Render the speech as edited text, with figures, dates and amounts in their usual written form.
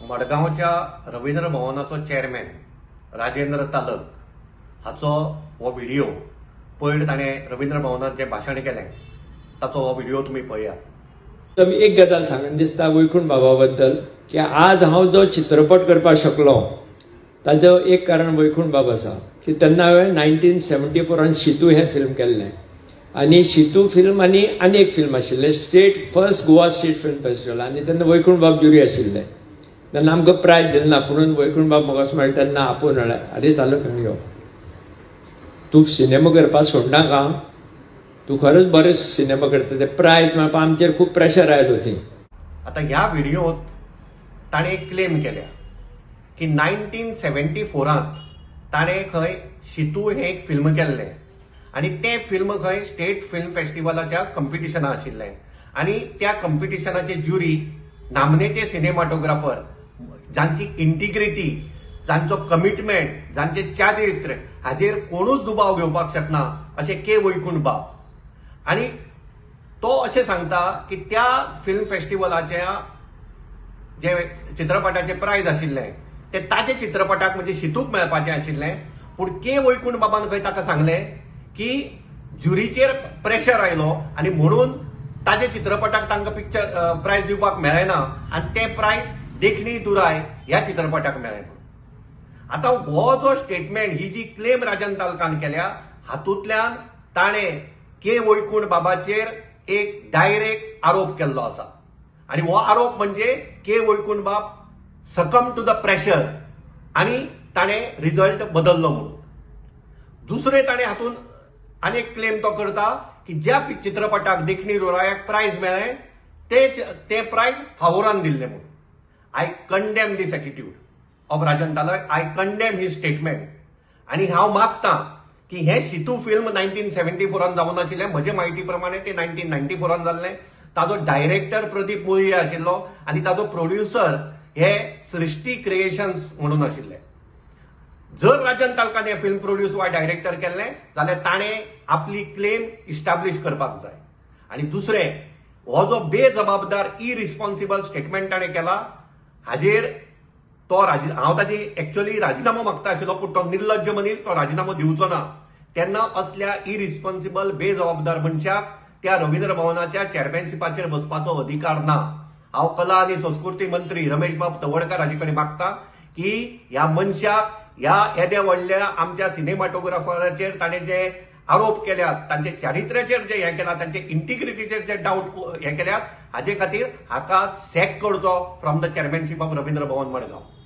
मडगांवच्या रवींद्र भवनाचो चेअरमॅन राजेंद्र तालक हाचो हो व्हिडियो. पयर ताणें रवींद्र भवनात जें भाशण केलें ताचो हो व्हिडियो तुमी पळयात. तर एक गजाल सांगन दिसता वैकुंठ बाबा बद्दल की आज हांव जो चित्रपट करपाक शकलो ताजो एक कारण वैकुंठ बाब आसा की तेन्ना हांवें 1974 न शितू हें फिल्म केल्लें आनी शितू फिल्म आनी आनी एक फिल्म आशिल्लें, state first Goa State Film Festival. आनी तेन्ना वैकुंठ बाब जुरी आशिल्ले. तेन्ना आमकां प्रायज दिलें ना, पुणून वैकुंठ बाब म्हाका मेळटा तेन्ना आपोवन म्हळें, "आरे तालक, हांगा यो. तूं सिनेमा करपाक सोडनाका. तूं खरेंच बरे सिनेमा करता." ते प्रायज मेळपा आमचेर खूब प्रेशर आयलो थंय. आता ह्या व्हिडियोत ताणें एक क्लेम केल्या की 1974 त ताणें खंय शितू हें एक फिल्म केल्लें आनी तें फिल्म खंय स्टेट फिल्म फेस्टिवलाच्या कंपिटिशना आशिल्लें आनी त्या कंपिटिशनाचे ज्युरी नामनेचे सिनेमाटोग्राफर, जांची इंटिग्रिटी, जांचो कमिटमेंट, जांचे चारित्र्य हाजेर कोणूच दुबाव घेवपाक शकना अशें के वैकुंठ बाब. आनी तो अशें सांगता की त्या फिल्म फेस्टिवलाच्या जे चित्रपटाचे प्रायज आशिल्लें ते ताजे चित्रपटाक म्हणजे शितूक मेळपाचें आशिल्लें, पूण के वैकुंठ बाबान खंय ताका सांगलें की ज्युरीचेर प्रेशर आयलो आनी म्हणून ताजे चित्रपटाक तांकां पिक्चर प्रायज दिवपाक मेळ्ळें ना आनी तें प्रायज देखणी दुराय ह्या चित्रपटाक मेळ्ळें म्हणून. आतां हो जो स्टेटमेंट, ही जी क्लेम राजन तालकान केल्या, हातूंतल्यान ताणें के वैकुंठ बाबाचेर एक डायरेक्ट आरोप केल्लो आसा आनी हो आरोप म्हणजे के वैकुंठ बाब सकम टू the pressure आनी ताणें रिजल्ट बदललो म्हणून. दुसरें, ताणें हातूंत आनी एक क्लेम तो करता की ज्या चित्रपटाक, देखणी दुरायाक प्रायज मेळ्ळें, ते प्रायज फावोरान दिल्लें म्हणून. I condemn this attitude of Rajan Talak. I condemn his statement. आनी हांव मागता की हें शितू फिल्म 1974 न जावन आशिल्लें. म्हजे म्हायती प्रमाणे तें 1994 न जाल्लें. ताजो डायरेक्टर प्रदीप मुळये आशिल्लो आनी ताजो प्रोड्युसर हे सृष्टी क्रिएशन्स म्हणून आशिल्ले. जर राजन तालकान हें फिल्म प्रोड्यूस वा डायरेक्टर केल्लें जाल्यार ताणें आपली क्लेम इस्टाब्लिश करपाक जाय. आनी दुसरें, हो जो बेजबाबदार, इरिस्पॉन्सिबल स्टेटमेंट ताणें केला, हाजेर तो राजी हांव ताजी एक्च्युअली राजिनामो मागता आशिल्लो, पूण तो निर्लज्ज मनीस, तो राजिनामो दिवचो ना. तेन्ना असल्या इरिस्पॉन्सिबल, बेजबाबदार मनशाक त्या रवींद्र भवनाच्या चेअरमॅनशिपाचेर बसपाचो अधिकार ना. हांव कला आनी संस्कृती मंत्री रमेश बाब तवडकार हाजे कडेन मागता की ह्या मनशाक, ह्या येद्या व्हडल्या आमच्या सिनेमाटोग्राफराचेर ताणें जे आरोप केल्यात, तांचे चारित्र्याचेर जे हें केलां, तांचे इंटिग्रिटीचेर जे डावट हे केल्यात, हाजे खातीर हाका सॅक करचो from the chairmanship of Ravindra Bhavan, Madgaon.